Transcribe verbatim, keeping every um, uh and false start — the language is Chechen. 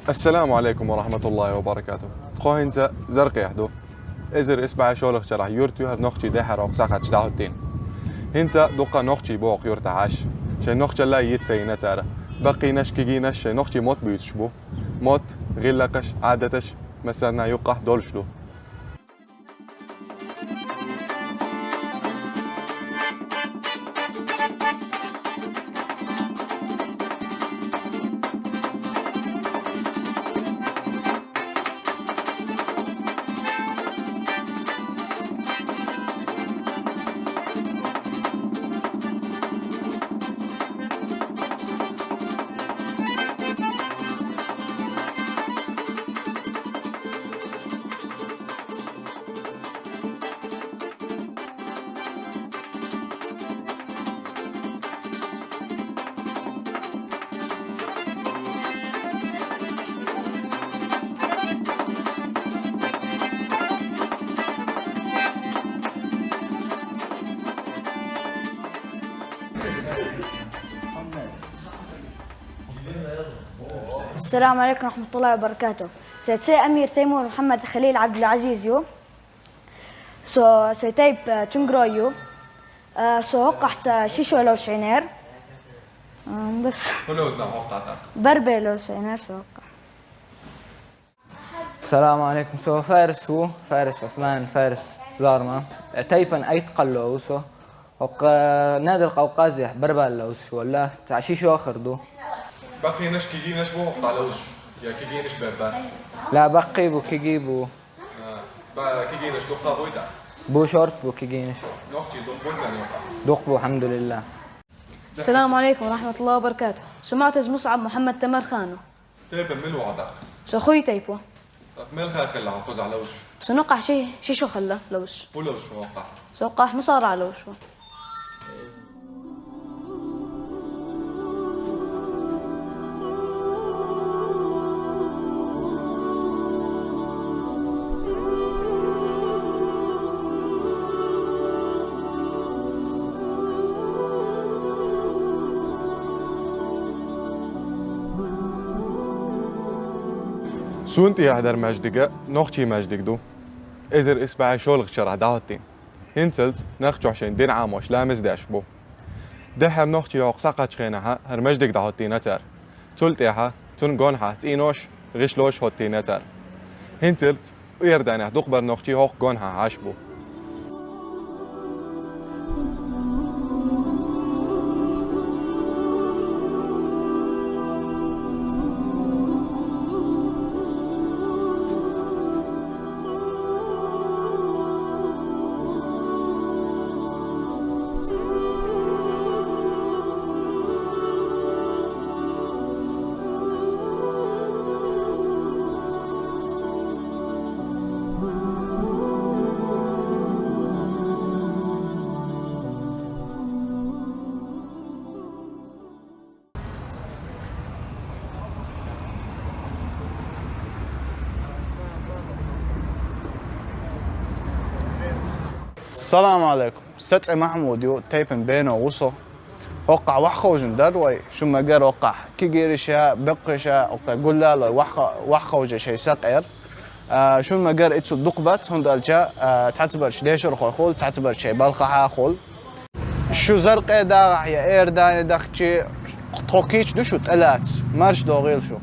السلام عليكم ورحمة الله وبركاته. Тхо хӀинца Заркъехь ду. Эзар исс бӀаь шоллагӀчарахь юрт ю хӀара нохчий дехьара хӀокху сахьтехь дӀахӀоттийна. ХӀинца дуккха нохчий бу хӀокху юьртахь Ӏаш. Шайн нохчалла йиц ца йина цара. Баккхийнаш, кегийнаш шайн нохчий мотт буьйцуш бу. Мотт, гӀиллакхаш, Ӏадаташ массарна юккъахь долуш ду. السلام عليكم ورحمة الله وبركاته. سو تسعي أمير تيمور محمد خليل عبد العزيز يو. سو سو تايب، آه، تشنغرو يو. آه، سو هوقع سا شيشو لو شينير. آه، بس. خلوزنا هوقع تا. بربي لو شينير سو هوقع. السلام عليكم. سو فارس هو، فارس عثمان، فارس زارما. تايبا أيت قلو سو. هوق، آه، نادي القوقازي بربال لو سو ولا تعشيش آخر دو. بقي نش كيجي نش بو قالوش. يا كيجي نش ببات. لا، بقي بو كيجي بو. آه، با كيجي نش دقة بويتا. بو شورت بو كيجي نش. نوختي دق بويتا نوقع. دق بو الحمد لله. السلام عليكم ورحمة الله وبركاته. سو معتز مصعب محمد تمرخانو. تيبا من وعدك؟ سو خوي تيبو. طب مال خا خلى عن قزع لوش؟ سو نقع شي، شي شو خلى لوش؟ ولوش وقع؟ سو قاح مصارع لوش. Сунтий хьадар маьждига нохчий маьждиг ду. Эзар исбаьхьа шолгӀачу шарахь дӀахӀоттийна. ХӀинцалц нах чохь шайн дин Ӏамош ламаз деш бу. Дехьа нохчий хӀокху схьакхаччу хенахьа хӀара маьждиг дӀахӀоттийна цара. Цул тӀаьхьа цунна гонахьа цӀийнош, гӀишлош хӀоттийна цара. ХӀинцалц Иорданехь дукхабар нохчий хӀокху гонахьа Ӏаш бу. السلام عليكم. Сан цӀе Махьмуд ю, тайпана Бено ву со. ХӀокхахь вахховжина дара вай, шун ма-гарра хӀокхахь кегийраш а, беккхийраш а, хӀокху гуллалой вахха-, вахховжа шайн сакъера. А, шун ма-гарра, и цу дукха бац, хӀунда аьлча, а, цхьацабарш дешархой хуьлу, цхьацабарш шайн балхахьа хуьлу. Шу Заркъе дагӀахь я Иордане дахчи, тхо кийча ду шу тӀелаца, марша догӀийла шу.